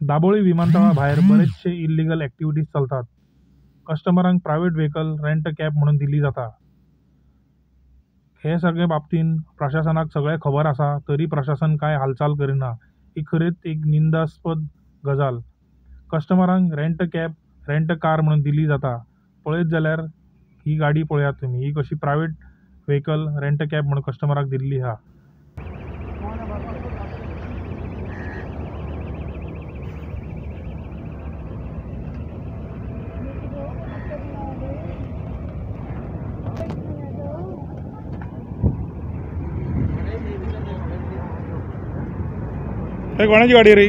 दाबोळी विमानतळा भायर बरेचशे इल्लिगल ऍक्टिव्हिटीज चलतात. कस्टमरांक प्रायव्हेट व्हेकल रेंट कॅब म्हणून दिली जाता. हे सगळे बाबतीन प्रशासनाक सगळें खबर आसा, तरी प्रशासन कांय हालचाल करिना. ही खरीच एक निंदास्पद गजाल. कस्टमरांक रेंट कॅब रेंट कार म्हणून दिली जाता. पळयत जाल्यार ही गाडी पळयात तुमी, ही कशी प्रायव्हेट व्हेकल रेंट कॅब म्हणून कस्टमराक दिल्ली आहा. कोणाची गाडी रे?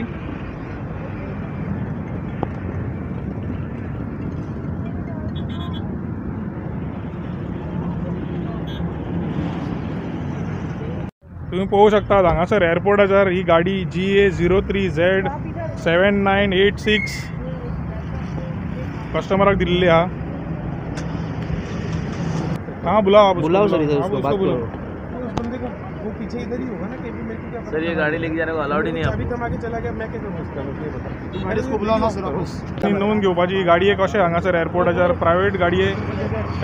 तुम्ही पळोवंक शकता हांगासर एअरपोर्टाचेर ही गाडी GA 03 Z 7986 कस्टमराक दिल्ली आहा. हाँ बुलाओ आप, बुलाओ सर, इधर उसको बात करो. वो पीछे इधर ही होगा ना केबिन में. क्या सर ये गाड़ी लेके जाने को अलाउड ही नहीं है. अभी थमा के चला गया, मैं क्या करूं इसका ये बता. अरे इसको बुलाओ ना सर वापस. नोंद घेवपाची ही गाडयेक कशें हांगासर एअरपोर्टाचेर प्रायव्हेट गाडये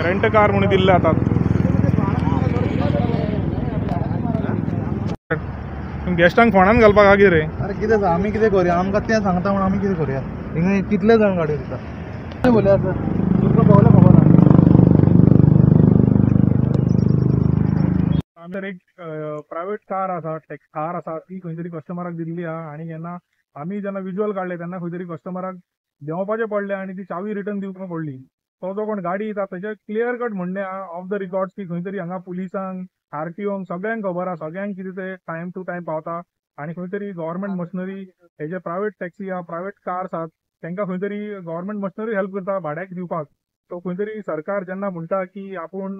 रेंट कार म्हणून दिल्ले जातात. गेस्टांक फोणान घालपाक आहा कितें रे? अरे कितें आमी कितें करूया, आमकां तें सांगता म्हूण आमी कितें करूया? हिंगा कितले जाण गाडयो दिता बोलया सर, तुमकां पावलें खबर ना. आमच्यार एक प्रायव्हेट कार आसा, कार आसा, ती खंय तरी कस्टमराक दिल्ली आहा. आनी जेन्ना आमी जेन्ना विज्युअल काडले तेन्ना खंय तरी कस्टमराक देंवपाचें पडलें आनी ती चावी रिटर्न दिवपाक पडली. तो जो कोण गाडी दिता तेजें क्लियर कट म्हणणें आहा ऑफ the records की खंय तरी हांगा पुलिसांक आरटीओंक सगळ्यांक खबर आहा, सगळ्यांक कितें ते टायम टू टायम पावता. आनी खंय तरी गव्हर्मेंट मशिनरी हे जे प्रायव्हेट टॅक्सी आहा, प्रायव्हेट कार्स आहात, तांकां खंय तरी गव्हर्मेंट मशिनरी हेल्प करता भाड्याक दिवपाक. सो खंय तरी सरकार जेन्ना म्हणटा की आपूण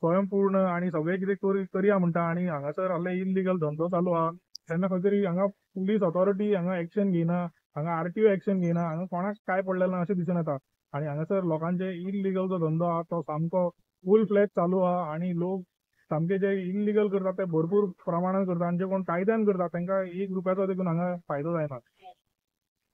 स्वयंपूर्ण आनी सगळें कितें करया म्हणटा आनी हांगासर आहले इल्लिगल धंदो चालू आहा, तेन्ना खंय तरी हांगा पुलीस ऑथॉरिटी हांगा एक्शन घेयना, हांगा आरटीओ एक्शन घेयना, हांगा कोणाक कांय पडलें ना अशें दिसून येता. आनी हांगासर लोकांचे इल्लिगल जो धंदो आहा तो सामको फूल फ्लॅज चालू आहा आनी लोक सामके जे इल्लिगल करता ते भरपूर प्रमाणान करता आनी जे कोण कायद्यान करता तांकां एक रुपयाचो देखून हांगा फायदो जायना.